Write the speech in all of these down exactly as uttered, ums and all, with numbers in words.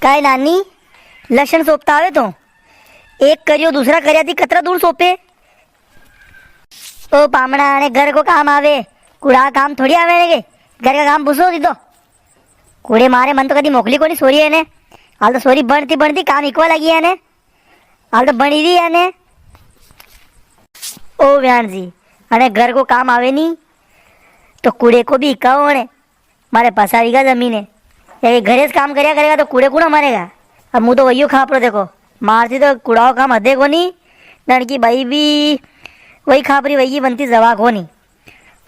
काय नानी, लसण सोपता आवे तो? एक करियो दूसरा करिया थी कतरा दूर सोपे? ओ पामणा, अने घर को काम आवे, कुड़ा काम थोड़ी आवे ने के? घर का काम पूछो दी तो। कुड़े मारे मन तो कदी मोकली कोनी सोरी है ने। हाल तो सोरी बनती बनती काम हिकवा लगी है ने। हाल तो बणी री है ने। ओ व्याण जी, अने घर को काम आवे नी, तो कुड़े को भी हिकाओ अने। मारे पसा वीघा जमीन है, या ये घरे से काम करया करेगा तो कुड़े कुड़ा मारेगा? अब मु तो वही खापरो देखो, मारती तो कुड़ाओ काम हदे कोनी, ननकी बाई भी वही खापरी वही बनती जवा कोनी।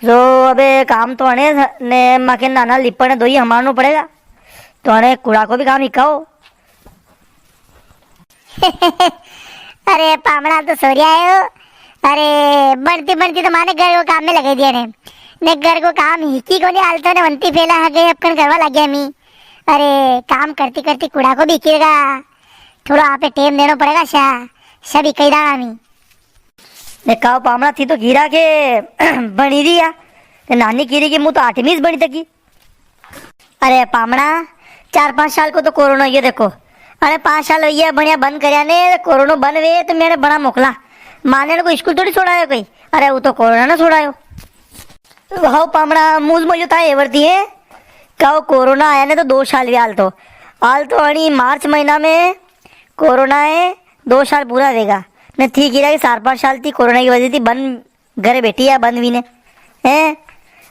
जो अबे काम तो अने ने माके नाना लिपण दो ही हमारनो पड़ेगा, तो अने कुड़ा को भी काम हिकाओ। अरे पामणा तो सोरिया है वो। अरे बनती बनती तो माने घर को काम में लगे दिया ने। ने घर को काम हिकी कोनी हाल तो ने वंती फैला हगे अपकन करवा लग गया मी। अरे काम करती करती कुड़ा को भी हिकेगा। थोड़ा आपे टेम देनो पड़ेगा शा। शा भी कही दाना मी। ने काव पामणा थी तो गिरा के बणी री या। ने नानी गिरी के मु तो आठवीं ज बणी तकी। अरे पामणा, चार पांच साल को तो कोरोना यो देखो। अरे पांच साल वई ग्या भणिया बंद करया ने, कोरोना बंद वे तो मेरे भणा मोकला। माने को स्कूल थोड़ी छोड़ायो कोई। अरे वो तो कोरोना ने छोड़ायो। वाह पामणा, मुझ में यो था एवरती है। काव कोरोना आया ने तो दो साल वे हाल तो। हाल तो अणी मार्च महीना में कोरोना है, दो साल पूरा वेगा। ने थी गिरा कि चार पांच साल थी कोरोना की वजह थी बंद घरे बैठी है बंद वीने। हैं?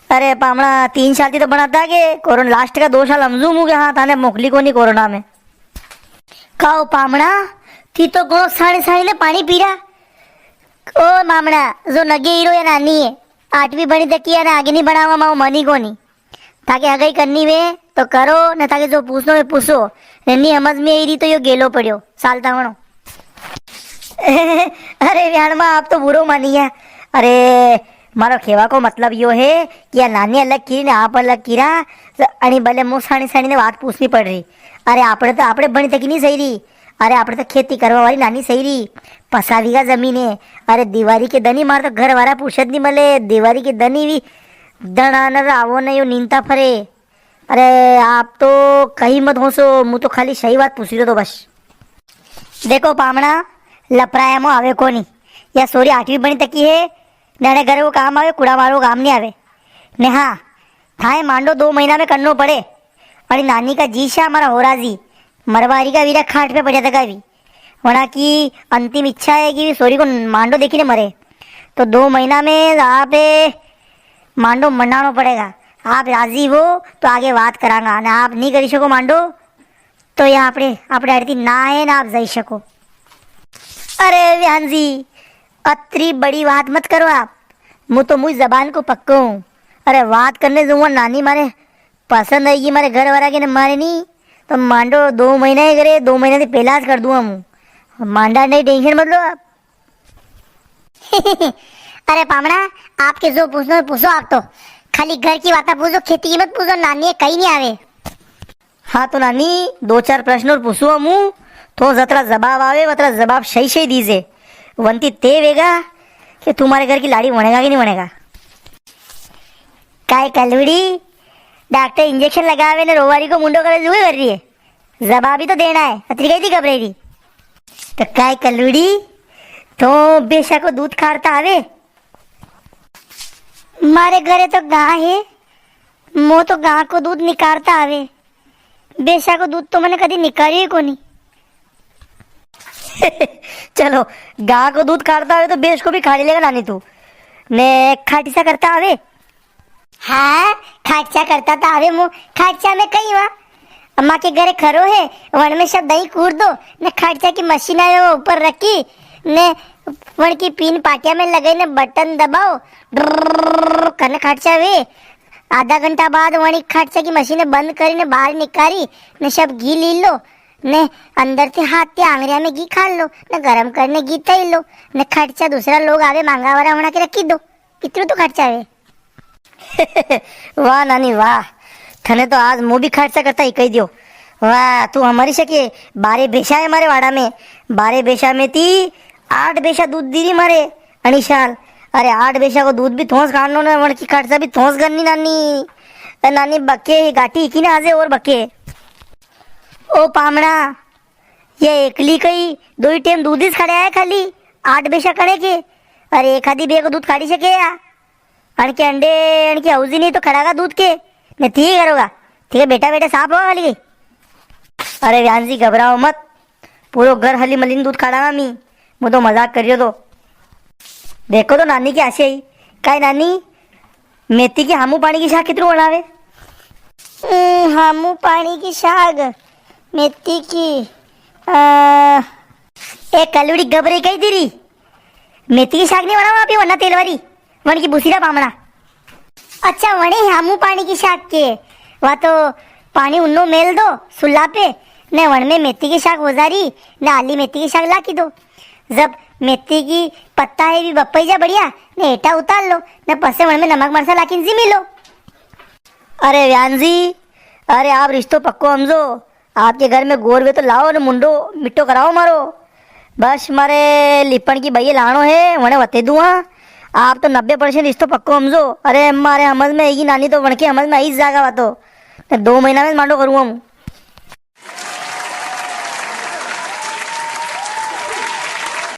अरे पामणा, तीन साल थी तो भणाता के कोरोना लास्ट का दो साल हमजू मु के हाँ, थाने मोकली कोनी कोरोना में। काव पामणा, थी तो घणो साणी साणी ने पाणी पी रा। ओ मामणा, जो नगे हीरो या नानी है, आठवीं भणी तकी है ना, आगे नी भणावा माओ मनी कोनी। ताके हगाई करनी वे तो करो, ने ताके जो पूछनो वे पूछो, ने नी समझ में आई री तो यो गेलो पड़्यो, सालता वणो। अरे व्याण माँ, आप तो बुरो मानी है। अरे, मारो खेवा को मतलब यो है कि या नानी अलग की ने आप अलग की रा, तो अणी भले मुँह साणी साणी ने बात पूछनी पड़ री। अरे, आपणे तो, आपणे भणी तकी नी सही री। अरे, आपणे तो खेती करवा वाली नानी सही री। पसा वीघा जमीन है। अरे, दिवारी के दनी मार तो घर वाला फुर्सत नी मले। दिवारी के दनी भी दना न आवो न यो नींदता फरे। अरे, आप तो कई मत होसो, मु तो खाली सही बात पूछी रो तो बस। देखो पामणा, लपराया मो आवे कोनी। या सोरी आठवीं भणी तकी है, ने अणे घर को काम आवे, कुड़ा मारो काम नी आवे। ने हाँ, थाए मांडो दो महीना में करनो पड़े। अरे नानी का जी शा मारा होरा जी, मरवारी का वीरा खाट पे पड़्या तका भी। वणा की अंतिम इच्छा है कि सोरी को मांडो देखी ने मरे। तो दो महीना में आप मांडो मनानो पड़ेगा। आप राजी हो तो आगे बात करांगा, ने आप नी करी सको मांडो, तो या आपणे, आपणे आड़ती ना है ना आप जाई सको। अरे व्यान जी, अतरी बड़ी बात मत करो आप। मु तो मुझ जबान को पक्को हूँ। अरे बात करने जो वो नानी मारे पसंद आएगी मारे घर वाला के ने मारे नी, तो मांडो दो महीना ही करे, दो महीना से पहला ज कर दूंगा मु। मांडा नहीं टेंशन मत लो आप। अरे पामणा, आपके जो पूछनो है पूछो आप तो। खाली घर की बातां पूछो, खेती की मत पूछो, नानी है कई नी आवे। हाँ तो नानी, दो चार प्रश्न और पूछूँ हूँ, तो जतरा जवाब आवे, वतरा जवाब सही सही दीजे। वंती ते वेगा कि तू मारे घर की लाड़ी वणेगा कि नी वणेगा। काय कलुड़ी, डॉक्टर इंजेक्शन लगावे ने रोवारी को मुंडो करे जुए कर री है। जवाब ही तो देना है, अतरी कई थी घबराई री। तो काय कलुड़ी, तो बेशा को दूध खारता आवे? मारे घरे तो गां है, मो तो गां को दूध निकारता आवे। बेशा को दूध तो मने कदी निकारियो ही कोनी। चलो, गां को दूध खारता आवे तो बेश को भी खाड़ी लेगा नानी तू। ने खाटीसा करता आवे? हाँ, खाटीसा करता तो आवे मु। खाटीसा में कई हुआ? अम्मा के घरे खरो है, वण में सब दही कूर दो, ने खाटीसा की मशीन आवे वो ऊपर रखी, ने वण की पिन पाटिया में लगाई ने बटन दबाओ, ड्रर्रर्र करने खाटीसा वे। आधा घंटा बाद वणी खाटीसा की मशीन बंद करी ने बाहर निकारी, ने सब घी ली लो, ने अंदर से हाथ ते आंगरिया में घी खाल लो, ने गरम करने घी तई लो, ने खाटीसा दूसरा लोग आवे मांगा वाला होना के रखी दो। इतरो तो खाटीसा वे। वाह नानी वाह, थने तो आज मु भी खाटीसा करता ही कही दियो। वाह, तू हमारी सके, बारे भेषा है मारे वाड़ा में, बारे भेषा में ती आठ भेषा दूध दी री मारे अणी साल। अरे आठ भेषा को दूध भी थोंस काढ़नो ने, वण की खाटीसा भी थोंस करनी नानी। ए नानी बके, ये गाठी की ना आजे और बके। ओ पामणा, ये एकली कई दोई टेम दूध हीज खाड़े आए खाली, आठ बेशा कणे के? अरे एक आधी बे को दूध खाड़ी सके या? अणके अंडे, अणके हौजी नी तो खड़ागा दूध के, ने थी करोगा, ठीक है, बेटा बेटा साफ होगा खाली। अरे व्यान जी घबराओ मत, पूरो घर हली मली ने दूध खाड़ागा मी, मु तो मजाक करियो तो। देखो तो नानी के आसे ही, काई नानी, मेथी की हामू पाणी की शाक कितरू बनावे? हम्म, हामू पाणी की शाक, मेथी की, अ, ए कलुड़ी गबरे कही दी री, मेथी की शाक नी बनावा आप, वरना तेल वाली, वण की बुसीरा पामणा। अच्छा, वणे हामू पाणी की शाक के, वा तो पाणी उन्नो मेल दो सुल्ला पे, ने वण में मेथी की शाक वजारी, ने आली मेथी की शाक लाकी दो। जब मेथी की पत्ता है भी बपई जा बढ़िया, ने हेटा उतार लो, ने पसे वण में नमक मरसा लाकीन जिमी लो। अरे व्यान जी, अरे आप रिश्तो पक्को हमजो, आपके घर में गोर वे तो लाओ ने मुंडो मिट्टो कराओ मारो। बस मारे लिपण की बइये लाणो है, वणे वते दूँ हाँ। आप तो नब्बे परसेंट रिश्तो पक्को हमजो। अरे मारे हमज में आएगी नानी तो वणके हमज में आई जागा वा तो। ने दो महीना में मांडो करूँ हूँ।